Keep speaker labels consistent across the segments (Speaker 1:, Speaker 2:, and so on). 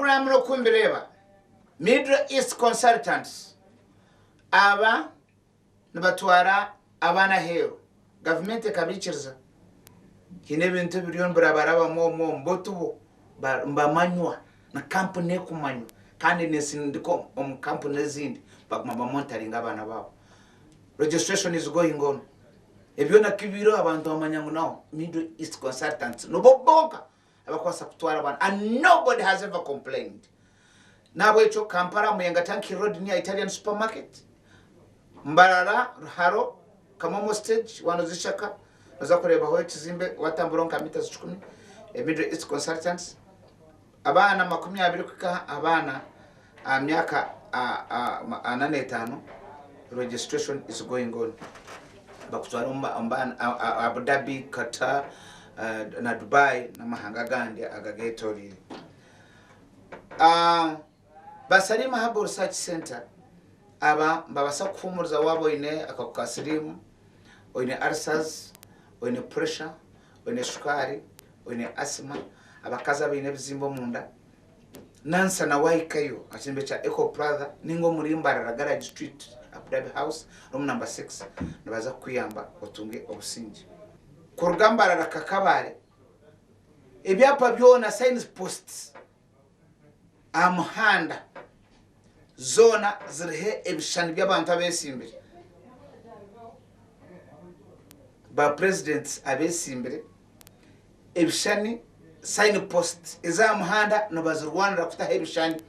Speaker 1: Program n'oku mbireeba, Middle East Consultants aba nibatwara abaana aheeru, gavumenti ekabaikiriza. Haine ebintu ebiriyo nibirabarabamu omu omu bo tibo nibamanywa, ni kampuni ekumanywa kandi nesindika omu kampuni ezindi baguma bamonitaringa abaana baabo. Registration is going on. Ebyona kibiireho abantu bamanya ngu now Middle East Consultants nibo bonka abakubaasa kutwara abaana and nobody has ever complained. Nahabwekyo Kampala, Muyenga Tank Hill Road near Italian Supermarket, Mbarara, Ruharo, Kamomo Stage, wanoza Ishaka, noza kureebaho ekizimbe watamburaho nka meters kikumi, Middle East Consultants. Abaana 20 kuhika aha baana aha myaka 45, registration is going on. Bakutwara omu baana Abu Dhabi, Qatar na Dubai n'amahanga agandi agagetoriire. Basalima Herbal Research Centre aba nibabaasa kukuhuumuriza waaba oine akahuka ka siriimu, oine ulcers, oine pressure, oine shukaari, oine asthma, abakazi abaine ebizimba omunda, nansa na wahikayo aha kizimbe kya Eco Plaza ninga omuri Mbarara Garage Street Abu Dhabi House room number 6 nibaza kukuyamba otunge obusingye. Kuruga Mbarara Kakabare ebyapa byona signs posts aha muhanda zoona ziriho ebishushani by'abantu abesimbire ba presidents abesimbire ebishushani sign post ez'aha muhanda nibazirwanira kutaho ebishushani.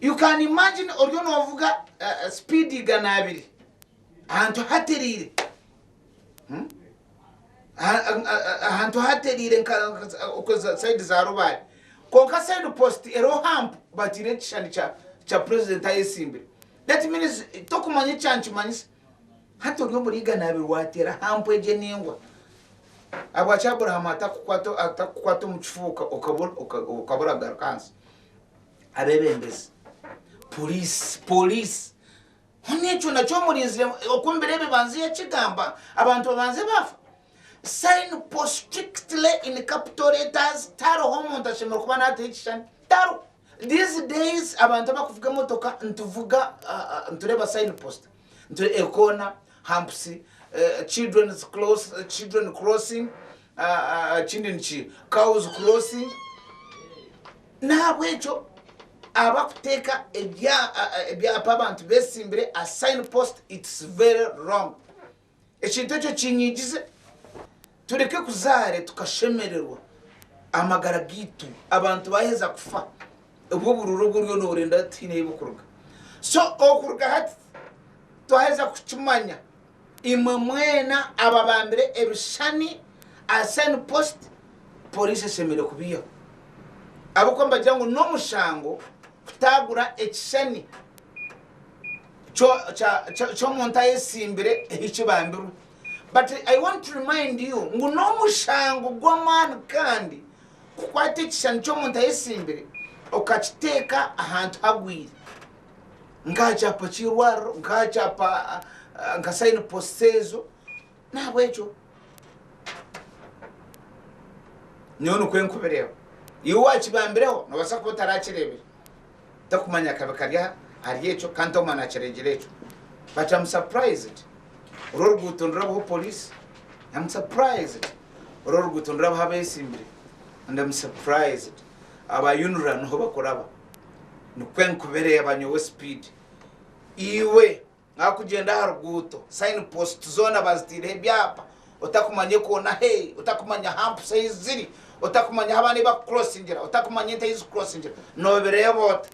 Speaker 1: You can imagine oriyo novuga speed 200 ahantu hatereire ahantu hatereire nka side za Rubare kwonka sign post eriho hamp batiireho ekishushani kya president ayesimbire that means tokumanya ekyanikimanyisa. Hati ori omuri 200 waateera aha mpu egyo eningwa, ahabwaki Abrahamu atakukwata omu kifuba okaba oragaruka ahansi? Abeebembezi, poriisi, poriisi, hoona ekyo nakyo omurinzire oku nibiro ebibanza yakigamba abantu babanze baafa? Sign post strictly in capital letters tihariho omuntu ashemereire kuba naataho ekishushani, tihariho. These days abantu abakuvuga emotoka nituvuga nitureeba sign post. Nti ekoona, humps, children's close, children crossing, ekindi niki cows crossing. N'ahabw'ekyo abakuteeka ebyapa abantu besimbire a sign post it's very wrong. Ekintu ekyo kinyigize. Tureke kuzaare tukashemererwa amagara gaitu abantu baheza kufa obwo obururu obu oriyo norenda tihaine ahu burikuruga. So okuruga hati twaheza kukimanya imwe mwena ababambire ebishushani aha sign post police eshemereire kubiihaho ahabw'okuba nibagira ngu n'omushango kutaagura ekishushani ky'omuntu ayesimbire ekibambirwe. But I want to remind you ngu n'omushango gw'amaani kandi kukwata ekishushani ky'omuntu ayesimbire okakiteeka ahantu hagwire nk'aha kyapa ky'eirwariro, nk'aha kyapa nka sign posts ezo. N'ahabw'ekyo nyowe nikwo nkubireeba. Iwe waakibambireho noobaasa kuba otarakireebire. Tokumanya akabi kari ahari ekyo kandi tokumanya nakiregire ekyo. But am surprised oru oruguuto nirurabaho police, am surprised oru oruguuto nirurabaho abesimbire and am surprised aba UNRA niho bakuraba. Nikwo nkubireeba nyowe speed. Iwe Wakugyenda aha ruguuto, sign post zoona bazitaireho ebyapa, otakumanya ekoona ahi eri, otakumanya humps ahi ziri, otakumanya ahu abaana ahi bakucrossingira, otakumanya ente ahi zikucrossingira, nobireeba ota?